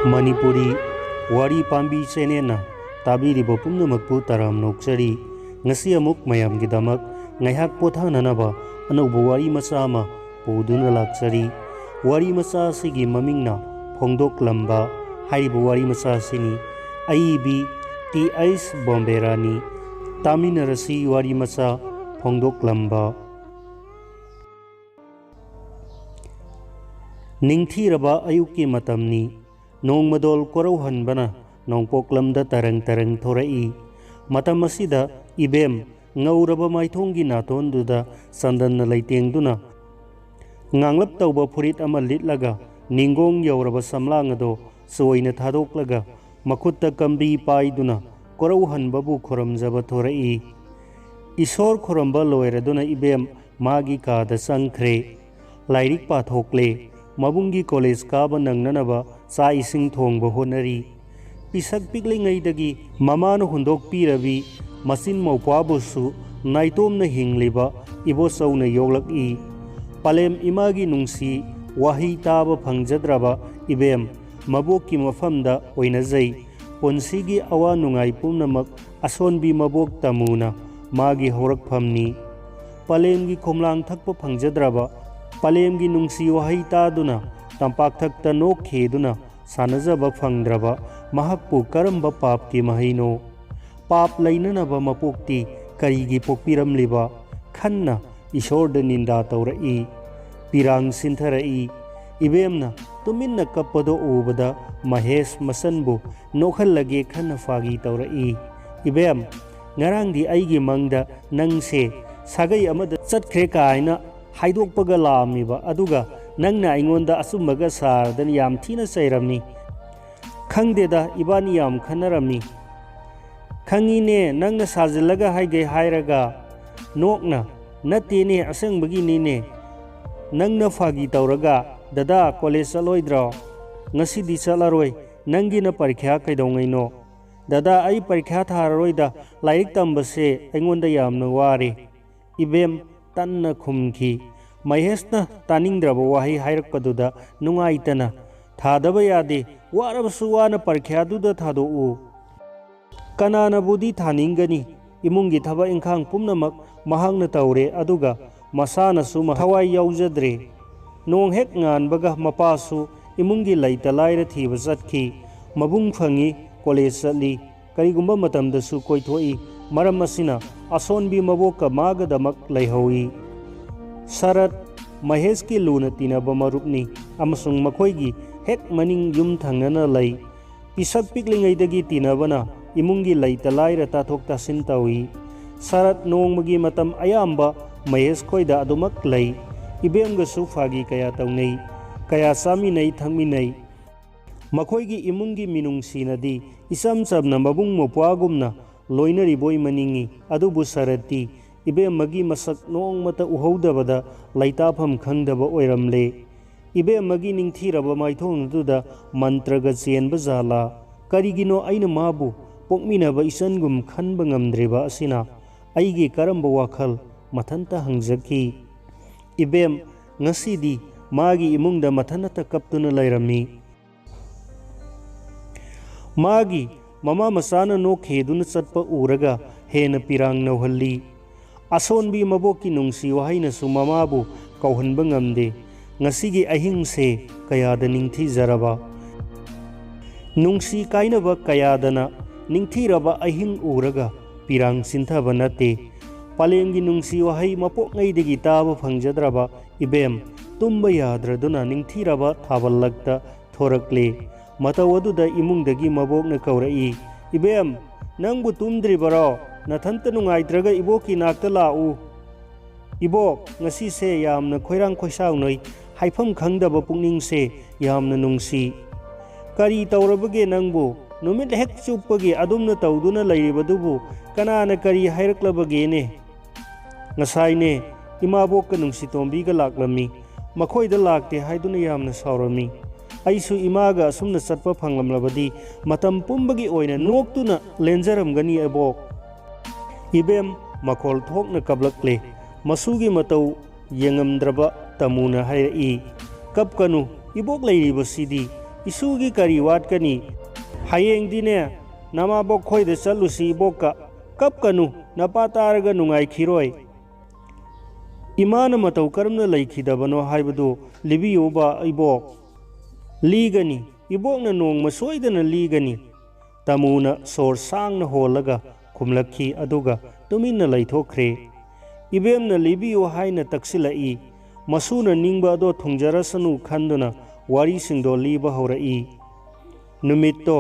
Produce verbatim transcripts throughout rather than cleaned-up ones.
ꯃꯅꯤꯄꯨꯔꯤ ꯋꯥꯔꯤ ꯄꯥꯝꯕꯤ ꯆꯦꯅꯦꯜꯅ ꯇꯥꯕꯤꯔꯤꯕ ꯄꯨꯝꯅꯃꯛꯄꯨ ꯇꯔꯥꯝꯅ ꯑꯣꯛꯆꯔꯤ꯫ ꯉꯁꯤ ꯑꯃꯨꯛ ꯃꯌꯥꯝꯒꯤꯗꯃꯛ ꯉꯥꯏꯍꯥꯛ ꯄꯣꯊꯥꯅꯅꯕ ꯑꯅꯧꯕ ꯋꯥꯔꯤ ꯃꯆꯥ ꯑꯃ ꯄꯨꯗꯨꯅ ꯂꯥꯛꯆꯔꯤ꯫ ꯋꯥꯔꯤ ꯃꯆꯥ ꯑꯁꯤꯒꯤ ꯃꯃꯤꯡꯅ ꯐꯣꯡꯗꯣꯛꯂꯝꯕ꯫ ꯍꯥꯏꯔꯤꯕ ꯋꯥꯔꯤ ꯃꯆꯥ ꯑꯁꯤꯅꯤ꯫ ꯑꯏꯕꯤ ꯇꯤ ꯑꯩꯁ ꯕꯣꯝꯕꯦꯔꯥꯅꯤ꯫ ꯇꯥꯃꯤꯟꯅꯔꯁꯤ ꯋꯥꯔꯤ ꯃꯆꯥ ꯐꯣꯡꯗꯣꯛꯂꯝꯕ꯫ ꯅꯤꯡꯊꯤꯔꯕ ꯑꯌꯨꯛꯀꯤ ꯃꯇꯝꯅꯤ꯫ ꯅꯣꯡꯃꯗꯣꯜ ꯀꯣꯔꯧꯍꯟꯕꯅ ꯅꯣꯡꯄꯣꯛꯂꯝꯗ ꯇꯔꯪ ꯇꯔꯪ ꯊꯣꯔꯛꯏ꯫ ꯃꯇꯝ ꯑꯁꯤꯗ ꯏꯕꯦꯝ ꯉꯧꯔꯕ ꯃꯥꯏꯊꯣꯡꯒꯤ ꯅꯥꯇꯣꯟꯗꯨꯗ ꯆꯟꯗꯟꯅ ꯂꯩꯇꯦꯡꯗꯨꯅ, ꯉꯥꯡꯂꯞ ꯇꯧꯕ ꯐꯨꯔꯤꯠ ꯑꯃ ꯂꯤꯠꯂꯒ, ꯅꯤꯡꯒꯣꯡ ꯌꯧꯔꯕ ꯁꯝꯂꯥꯡ ꯑꯗꯣ ꯆꯣꯏꯅ ꯊꯥꯗꯣꯛꯂꯒ, ꯃꯈꯨꯠꯇ ꯀꯝꯕꯤ ꯄꯥꯏꯗꯨꯅ ꯀꯣꯔꯧꯍꯟꯕꯕꯨ ꯈꯨꯔꯨꯝꯖꯕ ꯊꯣꯔꯛꯏ꯫ ꯏꯁꯣꯔ ꯈꯨꯔꯨꯝꯕ ꯂꯣꯏꯔꯗꯨꯅ ꯏꯕꯦꯝ ꯃꯥꯒꯤ ꯀꯥꯗ ꯆꯪꯈ꯭ꯔꯦ꯫ ꯂꯥꯏꯔꯤꯛ ꯄꯥꯊꯣꯛꯂꯦ꯫ ꯃꯕꯨꯡꯒꯤ ꯀꯣꯂꯦꯖ ꯀꯥꯕ ꯅꯪꯅꯅꯕ ꯆꯥꯛ ꯏꯁꯤꯡ ꯊꯣꯡꯕ ꯍꯣꯠꯅꯔꯤ꯫ ꯄꯤꯁꯛ ꯄꯤꯛꯂꯤꯉꯩꯗꯒꯤ ꯃꯃꯥꯅ ꯍꯨꯟꯗꯣꯛꯄꯤꯔꯕꯤ ꯃꯆꯤꯟ ꯃꯧꯄ꯭ꯋꯥꯕꯨꯁꯨ ꯅꯥꯏꯇꯣꯝꯅ ꯍꯤꯡꯂꯤꯕ ꯏꯕꯣꯆꯧꯅ ꯌꯣꯛꯂꯛꯏ꯫ ꯄꯂꯦꯝ ꯏꯃꯥꯒꯤ ꯅꯨꯡꯁꯤ ꯋꯥꯍꯩ ꯇꯥꯕ ꯐꯪꯖꯗ꯭ꯔꯕ ꯏꯕꯦꯝ ꯃꯕꯣꯛꯀꯤ ꯃꯐꯝꯗ ꯑꯣꯏꯅꯖꯩ꯫ ꯄꯨꯟꯁꯤꯒꯤ ꯑꯋꯥ ꯅꯨꯡꯉꯥꯏ ꯄꯨꯝꯅꯃꯛ ꯑꯁꯣꯟꯕꯤ ꯃꯕꯣꯛ ꯇꯃꯨꯅ ꯃꯥꯒꯤ ꯍꯧꯔꯛꯐꯝꯅꯤ꯫ ꯄꯂꯦꯝꯒꯤ ꯈꯣꯝꯂꯥꯡ ꯊꯛꯄ ꯐꯪꯖꯗ꯭ꯔꯕ, ꯄꯂꯦꯝꯒꯤ ꯅꯨꯡꯁꯤ ꯋꯥꯍꯩ ꯇꯥꯗꯨꯅ ꯇꯝꯄꯥꯛꯊꯛꯇ ꯅꯣꯛꯈꯤꯗꯨꯅ ꯁꯥꯟꯅꯖꯕ ꯐꯪꯗ꯭ꯔꯕ ꯃꯍꯥꯛꯄꯨ ꯀꯔꯝꯕ ꯄꯥꯞꯀꯤ ꯃꯍꯩꯅꯣ? ꯄꯥꯞ ꯂꯩꯅꯅꯕ ꯃꯄꯣꯛꯇꯤ ꯀꯔꯤꯒꯤ ꯄꯣꯛꯄꯤꯔꯝꯂꯤꯕ? ꯈꯟꯅ ꯏꯁꯣꯔꯗ ꯅꯤꯟꯗꯥ ꯇꯧꯔꯛꯏ꯫ ꯄꯤꯔꯥꯡ ꯁꯤꯟꯊꯔꯛꯏ꯫ ꯏꯕꯦꯝꯅ ꯇꯨꯃꯤꯟꯅ ꯀꯞꯄꯗꯣ ꯎꯕꯗ ꯃꯍꯦꯁ ꯃꯆꯟꯕꯨ ꯅꯣꯛꯍꯜꯂꯒꯦ ꯈꯟꯅ ꯐꯥꯒꯤ ꯇꯧꯔꯛꯏ꯫ "ꯏꯕꯦꯝ, ꯉꯔꯥꯡꯗꯤ ꯑꯩꯒꯤ ꯃꯪꯗ ꯅꯪꯁꯦ ꯁꯥꯒꯩ ꯑꯃꯗ ꯆꯠꯈ꯭ꯔꯦ ꯀꯥꯏꯅ ꯍꯥꯏꯗꯣꯛꯄꯒ ꯂꯥꯛꯑꯝꯃꯤꯕ, ꯑꯗꯨꯒ ꯅꯪꯅ ꯑꯩꯉꯣꯟꯗ ꯑꯆꯨꯝꯕꯒ ꯁꯥꯔꯗꯅ ꯌꯥꯝ ꯊꯤꯅ ꯆꯩꯔꯝꯃꯤ꯫ ꯈꯪꯗꯦꯗ, ꯏꯕꯥꯅꯤ ꯌꯥꯝ ꯈꯟꯅꯔꯝꯃꯤ꯫ ꯈꯪꯉꯤꯅꯦ, ꯅꯪꯅ ꯁꯥꯖꯤꯜꯂꯒ ꯍꯥꯏꯒꯦ ꯍꯥꯏꯔꯒ꯫ ꯅꯣꯛꯅ, "ꯅꯠꯇꯦꯅꯦ, ꯑꯁꯦꯡꯕꯒꯤꯅꯤꯅꯦ꯫ ꯅꯪꯅ ꯐꯥꯒꯤ ꯇꯧꯔꯒ, 'ꯗꯗꯥ, ꯀꯣꯂꯦꯖ ꯆꯠꯂꯣꯏꯗ꯭ꯔꯣ?'" "ꯉꯁꯤꯗꯤ ꯆꯠꯂꯔꯣꯏ꯫ ꯅꯪꯒꯤꯅ ꯄꯔꯤꯈ꯭ꯌꯥ ꯀꯩꯗꯧꯉꯩꯅꯣ?" "ꯗꯗꯥ, ꯑꯩ ꯄꯔꯤꯈ꯭ꯌꯥ ꯊꯥꯔꯔꯣꯏꯗ, ꯂꯥꯏꯔꯤꯛ ꯇꯝꯕꯁꯦ ꯑꯩꯉꯣꯟꯗ ꯌꯥꯝꯅ ꯋꯥꯔꯦ", ꯏꯕꯦꯝ ꯇꯟꯅ ꯈꯨꯝꯈꯤ꯫ ꯃꯍꯦꯁꯅ ꯇꯥꯅꯤꯡꯗ꯭ꯔꯕ ꯋꯥꯍꯩ ꯍꯥꯏꯔꯛꯄꯗꯨꯗ ꯅꯨꯡꯉꯥꯏꯇꯅ, "ꯊꯥꯗꯕ ꯌꯥꯗꯦ, ꯋꯥꯔꯕꯁꯨ ꯋꯥꯅ ꯄꯔꯤꯈ꯭ꯌꯥꯗꯨꯗ ꯊꯥꯗꯣꯛꯎ꯫ ꯀꯅꯥꯅꯕꯨꯗꯤ ꯊꯥꯅꯤꯡꯒꯅꯤ? ꯏꯃꯨꯡꯒꯤ ꯊꯕꯛ ꯏꯪꯈꯥꯡ ꯄꯨꯝꯅꯃꯛ ꯃꯍꯥꯛꯅ ꯇꯧꯔꯦ, ꯑꯗꯨꯒ ꯃꯁꯥꯅꯁꯨ ꯃ-, ꯊꯋꯥꯏ ꯌꯥꯎꯖꯗ꯭ꯔꯦ꯫ ꯅꯣꯡ ꯍꯦꯛ ꯉꯥꯟꯕꯒ ꯃꯄꯥꯁꯨ ꯏꯃꯨꯡꯒꯤ ꯂꯩꯇ ꯂꯥꯏꯔ ꯊꯤꯕ ꯆꯠꯈꯤ꯫ ꯃꯕꯨꯡ ꯐꯪꯉꯤ, ꯀꯣꯂꯦꯖ ꯆꯠꯂꯤ, ꯀꯔꯤꯒꯨꯝꯕ ꯃꯇꯝꯗꯁꯨ ꯀꯣꯏꯊꯣꯛꯏ꯫ ꯃꯔꯝ ꯑꯁꯤꯅ ꯑꯁꯣꯟꯕꯤ ꯃꯕꯣꯛꯀ ꯃꯥꯒꯗꯃꯛ ꯂꯩꯍꯧꯏ꯫ ꯁꯔꯠ ꯃꯍꯦꯁꯀꯤ ꯂꯨꯅ ꯇꯤꯟꯅꯕ ꯃꯔꯨꯞꯅꯤ ꯑꯃꯁꯨꯡ ꯃꯈꯣꯏꯒꯤ ꯍꯦꯛ ꯃꯅꯤꯡ ꯌꯨꯝ ꯊꯪꯅꯅ ꯂꯩ꯫ ꯄꯤꯁꯛ ꯄꯤꯛꯂꯤꯉꯩꯗꯒꯤ ꯇꯤꯟꯅꯕꯅ ꯏꯃꯨꯡꯒꯤ ꯂꯩꯇ ꯂꯥꯏꯔ ꯇꯥꯊꯣꯛ ꯇꯥꯁꯤꯟ ꯇꯧꯏ꯫ ꯁꯔꯠ ꯅꯣꯡꯃꯒꯤ ꯃꯇꯝ ꯑꯌꯥꯝꯕ ꯃꯍꯦꯁ ꯈꯣꯏꯗ ꯑꯗꯨꯃꯛ ꯂꯩ꯫ ꯏꯕꯦꯝꯒꯁꯨ ꯐꯥꯒꯤ ꯀꯌꯥ ꯇꯧꯅꯩ, ꯀꯌꯥ ꯆꯥꯃꯤꯟꯅꯩ ꯊꯛꯃꯤꯟꯅꯩ꯫ ꯃꯈꯣꯏꯒꯤ ꯏꯃꯨꯡꯒꯤ ꯃꯤꯅꯨꯡꯁꯤꯅꯗꯤ ꯏꯆꯝ ꯆꯝꯅ ꯃꯕꯨꯡ ꯃꯧꯄ꯭ꯋꯥꯒꯨꯝꯅ ꯂꯣꯏꯅꯔꯤꯕꯣꯏ ꯃꯅꯤꯡꯏ꯫ ꯑꯗꯨꯕꯨ ꯁꯔꯠꯇꯤ ꯏꯕꯦꯝꯃꯒꯤ ꯃꯁꯛ ꯅꯣꯡꯃꯇ ꯎꯍꯧꯗꯕꯗ ꯂꯩꯇꯥꯐꯝ ꯈꯪꯗꯕ ꯑꯣꯏꯔꯝꯂꯦ꯫ ꯏꯕꯦꯝꯃꯒꯤ ꯅꯤꯡꯊꯤꯔꯕ ꯃꯥꯏꯊꯣꯡ ꯑꯗꯨꯗ ꯃꯟꯇ꯭ꯔꯒ ꯆꯦꯟꯕ ꯖꯥꯠꯂꯥ? ꯀꯔꯤꯒꯤꯅꯣ ꯑꯩꯅ ꯃꯥꯕꯨ ꯄꯣꯛꯃꯤꯟꯅꯕ ꯏꯆꯟꯒꯨꯝ ꯈꯟꯕ ꯉꯝꯗ꯭ꯔꯤꯕ ꯑꯁꯤꯅ? ꯑꯩꯒꯤ ꯀꯔꯝꯕ ꯋꯥꯈꯜ? ꯃꯊꯟꯇ ꯍꯪꯖꯈꯤ꯫ ꯏꯕꯦꯝ, ꯉꯁꯤꯗꯤ ꯃꯥꯒꯤ ꯏꯃꯨꯡꯗ ꯃꯊꯟꯇ ꯀꯞꯇꯨꯅ ꯂꯩꯔꯝꯃꯤ꯫ ꯃꯥꯒꯤ ꯃꯃꯥ ꯃꯆꯥꯅ ꯅꯣꯛꯈꯤꯗꯨꯅ ꯆꯠꯄ ꯎꯔꯒ ꯍꯦꯟꯅ ꯄꯤꯔꯥꯡ ꯅꯧꯍꯜꯂꯤ꯫ ꯑꯁꯣꯟꯕꯤ ꯃꯕꯣꯛꯀꯤ ꯅꯨꯡꯁꯤ ꯋꯥꯍꯩꯅꯁꯨ ꯃꯃꯥꯕꯨ ꯀꯧꯍꯟꯕ ꯉꯝꯗꯦ꯫ ꯉꯁꯤꯒꯤ ꯑꯍꯤꯡꯁꯦ ꯀꯌꯥꯗ ꯅꯤꯡꯊꯤꯖꯔꯕ, ꯅꯨꯡꯁꯤ ꯀꯥꯏꯅꯕ ꯀꯌꯥꯗꯅ ꯅꯤꯡꯊꯤꯔꯕ ꯑꯍꯤꯡ ꯎꯔꯒ ꯄꯤꯔꯥꯡ ꯆꯤꯟꯊꯕ ꯅꯠꯇꯦ꯫ ꯄꯂꯦꯝꯒꯤ ꯅꯨꯡꯁꯤ ꯋꯥꯍꯩ ꯃꯄꯣꯛꯉꯩꯗꯒꯤ ꯇꯥꯕ ꯐꯪꯖꯗ꯭ꯔꯕ ꯏꯕꯦꯝ, ꯇꯨꯝꯕ ꯌꯥꯗ꯭ꯔꯗꯨꯅ ꯅꯤꯡꯊꯤꯔꯕ ꯊꯥꯕꯜꯂꯛꯇ ꯊꯣꯔꯛꯂꯦ꯫ ꯃꯇꯧ ꯑꯗꯨꯗ ꯏꯃꯨꯡꯗꯒꯤ ꯃꯕꯣꯛꯅ ꯀꯧꯔꯛꯏ, "ꯏꯕꯦꯝ, ꯅꯪꯕꯨ ꯇꯨꯝꯗ꯭ꯔꯤꯕꯔꯣ? ꯅꯊꯟꯇ ꯅꯨꯡꯉꯥꯏꯇ꯭ꯔꯒ ꯏꯕꯣꯛꯀꯤ ꯅꯥꯛꯇ ꯂꯥꯛꯎ꯫ ꯏꯕꯣꯛ, ꯉꯁꯤꯁꯦ ꯌꯥꯝꯅ ꯈꯣꯏꯔꯥꯡ ꯈꯣꯏꯁꯥꯎꯅꯩ, ꯍꯥꯏꯐꯝ ꯈꯪꯗꯕ ꯄꯨꯛꯅꯤꯡꯁꯦ ꯌꯥꯝꯅ ꯅꯨꯡꯁꯤ꯫ ꯀꯔꯤ ꯇꯧꯔꯕꯒꯦ ꯅꯪꯕꯨ? ꯅꯨꯃꯤꯠ ꯍꯦꯛ ꯆꯨꯞꯄꯒꯤ ꯑꯗꯨꯝꯅ ꯇꯧꯗꯨꯅ ꯂꯩꯔꯤꯕꯗꯨꯕꯨ ꯀꯅꯥꯅ ꯀꯔꯤ ꯍꯥꯏꯔꯛꯂꯕꯒꯦꯅꯦ?" "ꯉꯁꯥꯏꯅꯦ, ꯏꯃꯥꯕꯣꯛꯀ ꯅꯨꯡꯁꯤꯇꯣꯝꯕꯤꯒ ꯂꯥꯛꯂꯝꯃꯤ꯫ ꯃꯈꯣꯏꯗ ꯂꯥꯛꯇꯦ ꯍꯥꯏꯗꯨꯅ ꯌꯥꯝꯅ ꯁꯥꯎꯔꯝꯃꯤ꯫ ꯑꯩꯁꯨ ꯏꯃꯥꯒ ꯑꯁꯨꯝꯅ ꯆꯠꯄ ꯐꯪꯂꯝꯂꯕꯗꯤ ꯃꯇꯝ ꯄꯨꯝꯕꯒꯤ ꯑꯣꯏꯅ ꯅꯣꯛꯇꯨꯅ ꯂꯦꯟꯖꯔꯝꯒꯅꯤ ꯑꯕꯣꯛ꯫" ꯏꯕꯦꯝ ꯃꯈꯣꯜ ꯊꯣꯛꯅ ꯀꯞꯂꯛꯂꯦ꯫ ꯃꯁꯨꯒꯤ ꯃꯇꯧ ꯌꯦꯡꯉꯝꯗ꯭ꯔꯕ ꯇꯃꯨꯅ ꯍꯥꯏꯔꯛꯏ, "ꯀꯞꯀꯅꯨ, ꯏꯕꯣꯛ ꯂꯩꯔꯤꯕꯁꯤꯗꯤ "ꯏꯁꯨꯒꯤ ꯀꯔꯤ ꯋꯥꯠꯀꯅꯤ? ꯍꯌꯦꯡꯗꯤꯅꯦ, ꯅꯃꯥꯕꯣꯛ ꯈꯣꯏꯗ ꯆꯠꯂꯨꯁꯤ ꯏꯕꯣꯛꯀ꯫ ꯀꯞꯀꯅꯨ, ꯅꯄꯥ ꯇꯥꯔꯒ ꯅꯨꯡꯉꯥꯏꯈꯤꯔꯣꯏ꯫ ꯏꯃꯥꯅ ꯃꯇꯧ ꯀꯔꯝꯅ ꯂꯩꯈꯤꯗꯕꯅꯣ ꯍꯥꯏꯕꯗꯨ ꯂꯤꯕꯤꯌꯨꯕ ꯏꯕꯣꯛ꯫" "ꯂꯤꯒꯅꯤ, ꯏꯕꯣꯛꯅ ꯅꯣꯡꯃ ꯁꯣꯏꯗꯅ ꯂꯤꯒꯅꯤ꯫" ꯇꯥꯃꯨꯅ ꯁꯣꯔ ꯁꯥꯡꯅ ꯍꯣꯜꯂꯒ ꯈꯨꯝꯂꯛꯈꯤ, ꯑꯗꯨꯒ ꯇꯨꯃꯤꯟꯅ ꯂꯩꯊꯣꯛꯈ꯭ꯔꯦ꯫ ꯏꯕꯦꯝꯅ ꯂꯤꯕꯤꯌꯨ ꯍꯥꯏꯅ ꯇꯛꯁꯤꯜꯂꯛꯏ꯫ ꯃꯁꯨꯅ ꯅꯤꯡꯕ ꯑꯗꯣ ꯊꯨꯡꯖꯔꯁꯅꯨ ꯈꯟꯗꯨꯅ ꯋꯥꯔꯤꯁꯤꯡꯗꯣ ꯂꯤꯕ ꯍꯧꯔꯛꯏ꯫ "ꯅꯨꯃꯤꯠꯇꯣ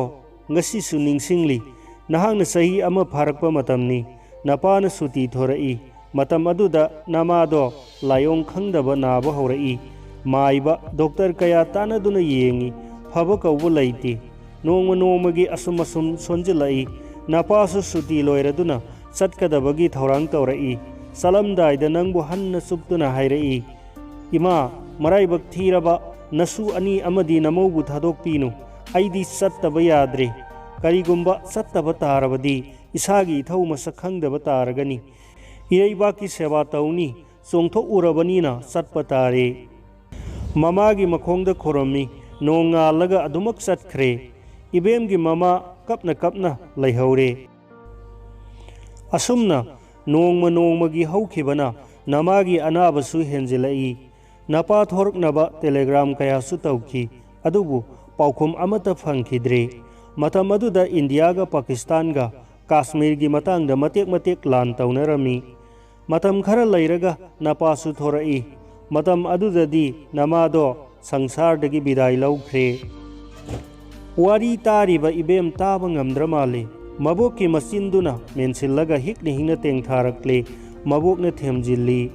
ꯉꯁꯤꯁꯨ ꯅꯤꯡꯁꯤꯡꯂꯤ꯫ ꯅꯍꯥꯛꯅ ꯆꯍꯤ ꯑꯃ ꯐꯥꯔꯛꯄ ꯃꯇꯝꯅꯤ꯫ ꯅꯄꯥꯅ ꯁꯨꯇꯤ ꯊꯣꯔꯛꯏ꯫ ꯃꯇꯝ ꯑꯗꯨꯗ ꯅꯃꯥꯗꯣ ꯂꯥꯏꯑꯣꯡ ꯈꯪꯗꯕ ꯅꯥꯕ ꯍꯧꯔꯛꯏ꯫ ꯃꯥꯏꯕ, ꯗꯣꯛꯇꯔ ꯀꯌꯥ ꯇꯥꯟꯅꯗꯨꯅ ꯌꯦꯡꯉꯤ꯫ ꯐꯕ ꯀꯧꯕ ꯂꯩꯇꯦ꯫ ꯅꯣꯡꯃ ꯅꯣꯡꯃꯒꯤ ꯑꯁꯨꯝ ꯑꯁꯨꯝ ꯁꯣꯟꯖꯤꯜꯂꯛꯏ꯫ ꯅꯄꯥꯁꯨ ꯁꯨꯇꯤ ꯂꯣꯏꯔꯗꯨꯅ ꯆꯠꯀꯗꯕꯒꯤ ꯊꯧꯔꯥꯡ ꯇꯧꯔꯛꯏ꯫ ꯆꯠꯂꯝꯗꯥꯏꯗ ꯅꯪꯕꯨ ꯍꯟꯅ ꯆꯨꯞꯇꯨꯅ ꯍꯥꯏꯔꯛꯏ, 'ꯏꯃꯥ, ꯃꯔꯥꯏꯕꯛ ꯊꯤꯔꯕ ꯅꯁꯨ ꯑꯅꯤ ꯑꯃꯗꯤ ꯅꯃꯧꯕꯨ ꯊꯥꯗꯣꯛꯄꯤꯅꯨ꯫ ꯑꯩꯗꯤ ꯆꯠꯇꯕ ꯌꯥꯗ꯭ꯔꯦ꯫ ꯀꯔꯤꯒꯨꯝꯕ ꯆꯠꯇꯕ ꯇꯥꯔꯕꯗꯤ ꯏꯁꯥꯒꯤ ꯏꯊꯧ ꯃꯁꯛ ꯈꯪꯗꯕ ꯇꯥꯔꯒꯅꯤ꯫ ꯏꯔꯩꯕꯥꯛꯀꯤ ꯁꯦꯕꯥ ꯇꯧꯅꯤ꯫ ꯆꯣꯡꯊꯣꯛꯎꯔꯕꯅꯤꯅ ꯆꯠꯄ ꯇꯥꯔꯦ.' ꯃꯃꯥꯒꯤ ꯃꯈꯣꯡꯗ ꯈꯨꯔꯨꯝꯃꯤ꯫ ꯅꯣꯡꯉꯥꯜꯂꯒ ꯑꯗꯨꯃꯛ ꯆꯠꯈ꯭ꯔꯦ꯫ ꯏꯕꯦꯝꯒꯤ ꯃꯃꯥ ꯀꯞꯅ ꯀꯞꯅ ꯂꯩꯍꯧꯔꯦ꯫ ꯑꯁꯨꯝꯅ ꯅꯣꯡꯃ ꯅꯣꯡꯃꯒꯤ ꯍꯧꯈꯤꯕꯅ ꯅꯃꯥꯒꯤ ꯑꯅꯥꯕꯁꯨ ꯍꯦꯟꯖꯤꯜꯂꯛꯏ꯫ ꯅꯄꯥ ꯊꯣꯔꯛꯅꯕ ꯇꯦꯂꯦꯒ꯭ꯔꯥꯝ ꯀꯌꯥꯁꯨ ꯇꯧꯈꯤ, ꯑꯗꯨꯕꯨ ꯄꯥꯎꯈꯨꯝ ꯑꯃꯠꯇ ꯐꯪꯈꯤꯗ꯭ꯔꯦ꯫ ꯃꯇꯝ ꯑꯗꯨꯗ ꯏꯟꯗꯤꯌꯥꯒ ꯄꯥꯀꯤꯁꯇꯥꯟꯒ ꯀꯥꯁꯃꯤꯔꯒꯤ ꯃꯇꯥꯡꯗ ꯃꯇꯦꯛ ꯃꯇꯦꯛ ꯂꯥꯟ ꯇꯧꯅꯔꯝꯃꯤ꯫ ꯃꯇꯝ ꯈꯔ ꯂꯩꯔꯒ ꯅꯄꯥꯁꯨ ꯊꯣꯔꯛꯏ꯫ ꯃꯇꯝ ꯑꯗꯨꯗꯗꯤ ꯅꯃꯥꯗꯣ ꯁꯪꯁꯥꯔꯗꯒꯤ ꯕꯤꯗꯥꯏ ꯂꯧꯈ꯭ꯔꯦ꯫ ꯋꯥꯔꯤ ꯇꯥꯔꯤꯕ ꯏꯕꯦꯝ ꯇꯥꯕ ꯉꯝꯗ꯭ꯔ ꯃꯥꯜꯂꯤ꯫ ꯃꯕꯣꯛꯀꯤ ꯃꯆꯤꯟꯗꯨꯅ ꯃꯦꯟꯁꯤꯜꯂꯒ ꯍꯤꯛꯅ ꯍꯤꯛꯅ ꯇꯦꯡꯊꯥꯔꯛꯂꯦ꯫ ꯃꯕꯣꯛꯅ ꯊꯦꯝꯖꯤꯜꯂꯤ꯫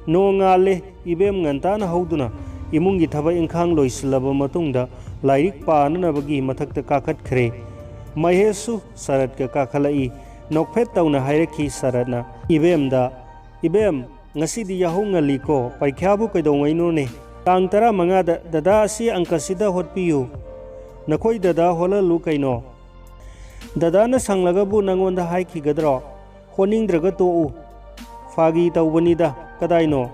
ꯅꯣꯡꯉꯥꯜꯂꯦ꯫ ꯏꯕꯦꯝ ꯉꯟꯇꯥꯅ ꯍꯧꯗꯨꯅ ꯏꯃꯨꯡꯒꯤ ꯊꯕꯛ ꯏꯪꯈꯥꯡ ꯂꯣꯏꯁꯤꯜꯂꯕ ꯃꯇꯨꯡꯗ ꯂꯥꯏꯔꯤꯛ ꯄꯥꯅꯅꯕꯒꯤ ꯃꯊꯛꯇ ꯀꯥꯈꯠꯈ꯭ꯔꯦ꯫ ꯃꯍꯦꯁꯁꯨ ꯁꯔꯠꯀ ꯀꯥꯈꯠꯂꯛꯏ꯫ ꯅꯣꯛꯐꯦꯠ ꯇꯧꯅ ꯍꯥꯏꯔꯛꯈꯤ ꯁꯔꯠꯅ ꯏꯕꯦꯝꯗ, "ꯏꯕꯦꯝ, ꯉꯁꯤꯗꯤ ꯌꯥꯍꯧ ꯉꯜꯂꯤꯀꯣ, ꯄꯔꯤꯈ꯭ꯌꯥꯕꯨ ꯀꯩꯗꯧꯉꯩꯅꯣꯅꯦ?" "ꯇꯥꯡ ꯇꯔꯥꯃꯉꯥꯗ꯫ ꯗꯗꯥ, ꯑꯁꯤ ꯑꯪꯀꯁꯤꯗ ꯍꯣꯠꯄꯤꯌꯨ꯫" "ꯅꯈꯣꯏ ꯗꯗꯥ ꯍꯣꯠꯍꯜꯂꯨ ꯀꯩꯅꯣ꯫ ꯗꯗꯥꯅ ꯁꯪꯂꯒꯕꯨ ꯅꯪꯉꯣꯟꯗ ꯍꯥꯏꯈꯤꯒꯗ꯭ꯔꯣ? ꯍꯣꯠꯅꯤꯡꯗ꯭ꯔꯒ ꯇꯣꯛꯎ꯫" "ꯐꯥꯒꯤ ꯇꯧꯕꯅꯤꯗ, ꯀꯗꯥꯏꯅꯣ?"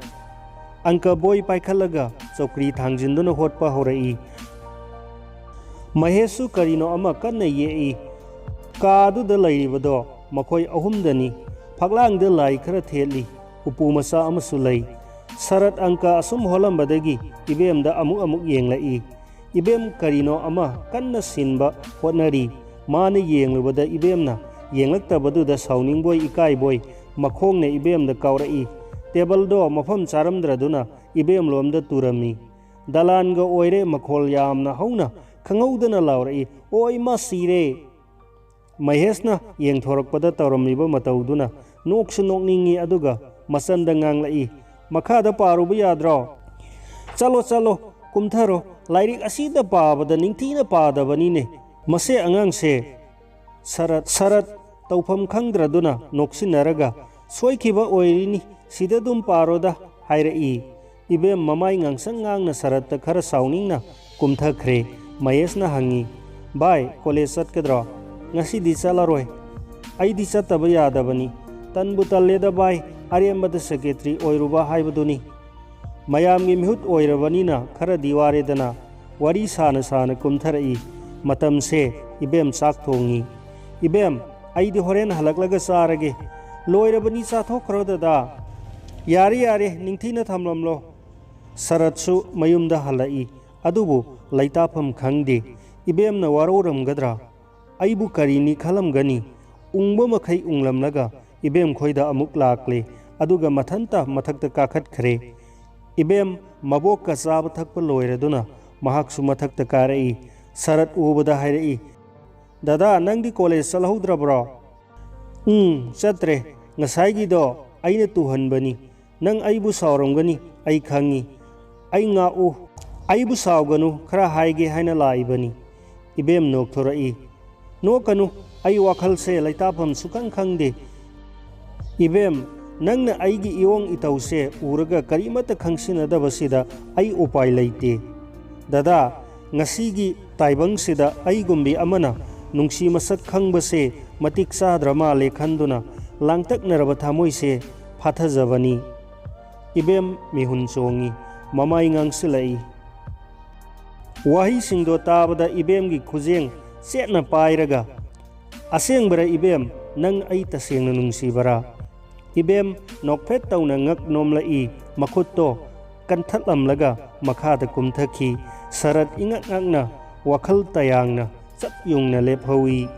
ꯑꯪꯀ ꯕꯣꯏ ꯄꯥꯏꯈꯠꯂꯒ ꯆꯧꯀ꯭ꯔꯤ ꯊꯥꯡꯖꯤꯟꯗꯨꯅ ꯍꯣꯠꯄ ꯍꯧꯔꯛꯏ꯫ ꯃꯍꯦꯁꯁꯨ ꯀꯔꯤꯅꯣ ꯑꯃ ꯀꯟꯅ ꯌꯦꯛꯏ꯫ ꯀꯥꯗꯨꯗ ꯂꯩꯔꯤꯕꯗꯣ ꯃꯈꯣꯏ ꯑꯍꯨꯝꯗꯅꯤ꯫ ꯐꯛꯂꯥꯡꯗ ꯂꯥꯏ ꯈꯔ ꯊꯦꯠꯂꯤ꯫ ꯎꯄꯨ ꯃꯆꯥ ꯑꯃꯁꯨ ꯂꯩ꯫ ꯁꯔꯠ ꯑꯪꯀ ꯑꯁꯨꯝ ꯍꯣꯜꯂꯝꯕꯗꯒꯤ ꯏꯕꯦꯝꯗ ꯑꯃꯨꯛ ꯑꯃꯨꯛ ꯌꯦꯡꯂꯛꯏ꯫ ꯏꯕꯦꯝ ꯀꯔꯤꯅꯣ ꯑꯃ ꯀꯟꯅ ꯁꯤꯟꯕ ꯍꯣꯠꯅꯔꯤ꯫ ꯃꯥꯅ ꯌꯦꯡꯂꯨꯕꯗ ꯏꯕꯦꯝꯅ ꯌꯦꯡꯂꯛꯇꯕꯗꯨꯗ ꯁꯥꯎꯅꯤꯡꯕꯣꯏ ꯏꯀꯥꯏꯕꯣꯏ ꯃꯈꯣꯡꯅ ꯏꯕꯦꯝꯗ ꯀꯥꯎꯔꯛꯏ꯫ ꯇꯦꯕꯜꯗꯣ ꯃꯐꯝ ꯆꯥꯔꯝꯗ꯭ꯔꯗꯨꯅ ꯏꯕꯦꯝꯂꯣꯝꯗ ꯇꯨꯔꯝꯃꯤ꯫ ꯗꯂꯥꯟꯒ ꯑꯣꯏꯔꯦ, ꯃꯈꯣꯜ ꯌꯥꯝꯅ ꯍꯧꯅ ꯈꯪꯍꯧꯗꯅ ꯂꯥꯎꯔꯛꯏ, "ꯑꯣ ꯏꯃꯥ, ꯁꯤꯔꯦ!" ꯃꯍꯦꯁꯅ ꯌꯦꯡꯊꯣꯔꯛꯄꯗ ꯇꯧꯔꯝꯂꯤꯕ ꯃꯇꯧꯗꯨꯅ ꯅꯣꯛꯁꯨ ꯅꯣꯛꯅꯤꯡꯉꯤ, ꯑꯗꯨꯒ ꯃꯆꯟꯗ ꯉꯥꯡꯂꯛꯏ, "ꯃꯈꯥꯗ ꯄꯥꯔꯨꯕ ꯌꯥꯗ꯭ꯔꯣ?" "ꯆꯠꯂꯣ, ꯆꯠꯂꯣ, ꯀꯨꯝꯊꯔꯣ꯫ ꯂꯥꯏꯔꯤꯛ ꯑꯁꯤꯗ ꯄꯥꯕꯗ ꯅꯤꯡꯊꯤꯅ ꯄꯥꯗꯕꯅꯤꯅꯦ ꯃꯁꯦ ꯑꯉꯥꯡꯁꯦ꯫" ꯁꯔꯠ, ꯁꯔꯠ ꯇꯧꯐꯝ ꯈꯪꯗ꯭ꯔꯗꯨꯅ ꯅꯣꯛꯁꯤꯟꯅꯔꯒ, "ꯁꯣꯏꯈꯤꯕ ꯑꯣꯏꯔꯤꯅꯤ, ꯁꯤꯗ ꯑꯗꯨꯝ ꯄꯥꯔꯣꯗ," ꯍꯥꯏꯔꯛꯏ꯫ ꯏꯕꯦꯝ ꯃꯃꯥꯏ ꯉꯥꯡꯁꯪ ꯉꯥꯡꯅ ꯁꯔꯠꯇ ꯈꯔ ꯁꯥꯎꯅꯤꯡꯅ ꯀꯨꯝꯊꯈ꯭ꯔꯦ꯫ ꯃꯍꯦꯁꯅ ꯍꯪꯉꯤ, "ꯚꯥꯏ, ꯀꯣꯂꯦꯖ ꯆꯠꯀꯗ꯭ꯔꯣ?" "ꯉꯁꯤꯗꯤ ꯆꯠꯂꯔꯣꯏ꯫ ꯑꯩꯗꯤ ꯆꯠꯇꯕ ꯌꯥꯗꯕꯅꯤ꯫ ꯇꯟꯕꯨ ꯇꯜꯂꯦꯗ ꯚꯥꯏ, ꯑꯔꯦꯝꯕꯗ ꯁꯦꯀ꯭ꯔꯦꯇꯔꯤ ꯑꯣꯏꯔꯨꯕ ꯍꯥꯏꯕꯗꯨꯅꯤ꯫" ꯃꯌꯥꯝꯒꯤ ꯃꯤꯍꯨꯠ ꯑꯣꯏꯔꯕꯅꯤꯅ ꯈꯔꯗꯤ ꯋꯥꯔꯦꯗꯅ꯫ ꯋꯥꯔꯤ ꯁꯥꯅ ꯁꯥꯅ ꯀꯨꯝꯊꯔꯛꯏ꯫ ꯃꯇꯝꯁꯦ ꯏꯕꯦꯝ ꯆꯥꯛ ꯊꯣꯡꯉꯤ꯫ "ꯏꯕꯦꯝ, ꯑꯩꯗꯤ ꯍꯣꯔꯦꯟ ꯍꯜꯂꯛꯂꯒ ꯆꯥꯔꯒꯦ꯫" "ꯂꯣꯏꯔꯕꯅꯤ, ꯆꯥꯊꯣꯛꯈ꯭ꯔꯣ ꯗꯗꯥ꯫" "ꯌꯥꯔꯦ, ꯌꯥꯔꯦ, ꯅꯤꯡꯊꯤꯅ ꯊꯝꯂꯝꯂꯣ꯫" ꯁꯔꯠꯁꯨ ꯃꯌꯨꯝꯗ ꯍꯜꯂꯛꯏ꯫ ꯑꯗꯨꯕꯨ ꯂꯩꯇꯥꯐꯝ ꯈꯪꯗꯦ꯫ ꯏꯕꯦꯝꯅ ꯋꯥꯔꯧꯔꯝꯒꯗ꯭ꯔꯥ? ꯑꯩꯕꯨ ꯀꯔꯤꯅꯤ ꯈꯜꯂꯝꯒꯅꯤ? ꯎꯪꯕ ꯃꯈꯩ ꯎꯪꯂꯝꯂꯒ ꯏꯕꯦꯝ ꯈꯣꯏꯗ ꯑꯃꯨꯛ ꯂꯥꯛꯂꯦ, ꯑꯗꯨꯒ ꯃꯊꯟꯇ ꯃꯊꯛꯇ ꯀꯥꯈꯠꯈ꯭ꯔꯦ꯫ ꯏꯕꯦꯝ ꯃꯕꯣꯛꯀ ꯆꯥꯕ ꯊꯛꯄ ꯂꯣꯏꯔꯗꯨꯅ ꯃꯍꯥꯛꯁꯨ ꯃꯊꯛꯇ ꯀꯥꯔꯛꯏ꯫ ꯁꯔꯠ ꯎꯕꯗ ꯍꯥꯏꯔꯛꯏ, "ꯗꯗꯥ, ꯅꯪꯗꯤ ꯀꯣꯂꯦꯖ ꯆꯠꯍꯧꯗ꯭ꯔꯕ꯭ꯔꯣ?" "ꯎꯝ, ꯆꯠꯇ꯭ꯔꯦ꯫ ꯉꯁꯥꯏꯒꯤꯗꯣ ꯑꯩꯅ ꯇꯨꯍꯟꯕꯅꯤ꯫ ꯅꯪ ꯑꯩꯕꯨ ꯁꯥꯎꯔꯝꯒꯅꯤ, ꯑꯩ ꯈꯪꯉꯤ꯫ ꯑꯩ ꯉꯥꯛꯎ꯫ ꯑꯩꯕꯨ ꯁꯥꯎꯒꯅꯨ, ꯈꯔ ꯍꯥꯏꯒꯦ ꯍꯥꯏꯅ ꯂꯥꯛꯏꯕꯅꯤ꯫" ꯏꯕꯦꯝ ꯅꯣꯛꯊꯣꯔꯛꯏ꯫ "ꯅꯣꯛꯀꯅꯨ, ꯑꯩ ꯋꯥꯈꯜꯁꯦ ꯂꯩꯇꯥꯐꯝ ꯁꯨꯈꯪ ꯈꯪꯗꯦ꯫ ꯏꯕꯦꯝ, ꯅꯪꯅ ꯑꯩꯒꯤ ꯏꯑꯣꯡ ꯏꯇꯧꯁꯦ ꯎꯔꯒ ꯀꯔꯤꯃꯠꯇ ꯈꯪꯁꯤꯟꯅꯗꯕꯁꯤꯗ ꯑꯩ ꯎꯄꯥꯏ ꯂꯩꯇꯦ꯫ ꯗꯗꯥ, ꯉꯁꯤꯒꯤ ꯇꯥꯏꯕꯪꯁꯤꯗ ꯑꯩꯒꯨꯝꯕꯤ ꯑꯃꯅ ꯅꯨꯡꯁꯤ ꯃꯁꯛ ꯈꯪꯕꯁꯦ ꯃꯇꯤꯛ ꯆꯥꯗ꯭ꯔ ꯃꯥꯜꯂꯦ ꯈꯟꯗꯨꯅ ꯂꯥꯡꯇꯛꯅꯔꯕ ꯊꯃꯣꯏꯁꯦ ꯐꯥꯊꯖꯕꯅꯤ꯫" ꯏꯕꯦꯝ ꯃꯤꯍꯨꯟ ꯆꯣꯡꯉꯤ, ꯃꯃꯥꯏ ꯉꯥꯡꯁꯤꯜꯂꯛꯏ꯫ ꯋꯥꯍꯩꯁꯤꯡꯗꯣ ꯇꯥꯕꯗ ꯏꯕꯦꯝꯒꯤ ꯈꯨꯖꯦꯡ ꯆꯦꯠꯅ ꯄꯥꯏꯔꯒ, "ꯑꯁꯦꯡꯕꯔꯥ ꯏꯕꯦꯝ, ꯅꯪ ꯑꯩ ꯇꯁꯦꯡꯅ ꯅꯨꯡꯁꯤꯕꯔꯥ?" ꯏꯕꯦꯝ ꯅꯣꯛꯐꯦꯠ ꯇꯧꯅ ꯉꯛ ꯅꯣꯝꯂꯛꯏ, ꯃꯈꯨꯠꯇꯣ ꯀꯟꯊꯠꯂꯝꯂꯒ ꯃꯈꯥꯗ ꯀꯨꯝꯊꯈꯤ꯫ ꯁꯔꯠ ꯏꯉꯛ ꯉꯛꯅ ꯋꯥꯈꯜ ꯇꯌꯥꯡꯅ ꯆꯞ ꯌꯨꯡꯅ ꯂꯦꯞꯍꯧꯏ꯫